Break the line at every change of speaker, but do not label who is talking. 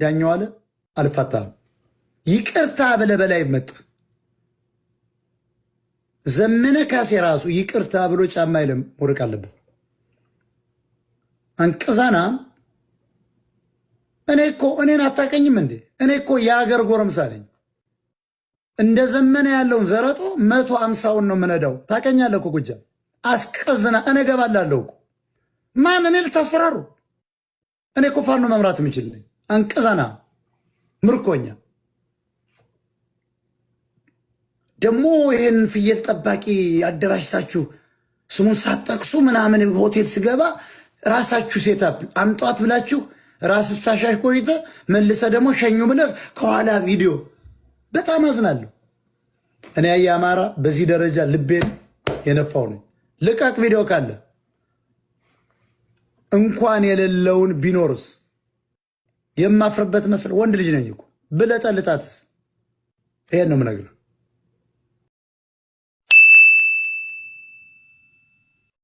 ዳኛው አለ አልፋታህም። ይቅርታ ብለህ በላይ መጣ። ዘመነ ካሴ ራሱ ይቅርታ ብሎ ጫማ የለም መውደቅ አለበት። አንቅዛና እኔ እኮ እኔን አታቀኝም እንዴ? እኔ እኮ የሀገር ጎረምሳ ነኝ። እንደ ዘመነ ያለውን ዘረጦ 150ውን ነው የምነዳው። ታቀኛለህ እኮ ጎጃም አስቀዝና እኔ እገባላለሁ እኮ ማን እኔ ልታስፈራሩ? እኔ እኮ ፋኖ መምራት የምችል ነኝ። አንቅዘና ምርኮኛ ደግሞ ይህን ፍየል ጠባቂ አደራጅታችሁ ስሙን ሳትጠቅሱ ምናምን ሆቴል ስገባ ራሳችሁ setup አምጧት ብላችሁ ራስ ስታሻሽ ቆይተ መልሰ ደግሞ ሸኙ ብለህ ከኋላ ቪዲዮ በጣም አዝናለሁ። እኔ ያየ አማራ በዚህ ደረጃ ልቤን የነፋው ነኝ። ልቀቅ ቪዲዮ ካለ እንኳን የሌለውን ቢኖርስ የማፍርበት መስል ወንድ ልጅ ነኝ እኮ ብለጠልጣትስ። ይሄን ነው የምነግርህ።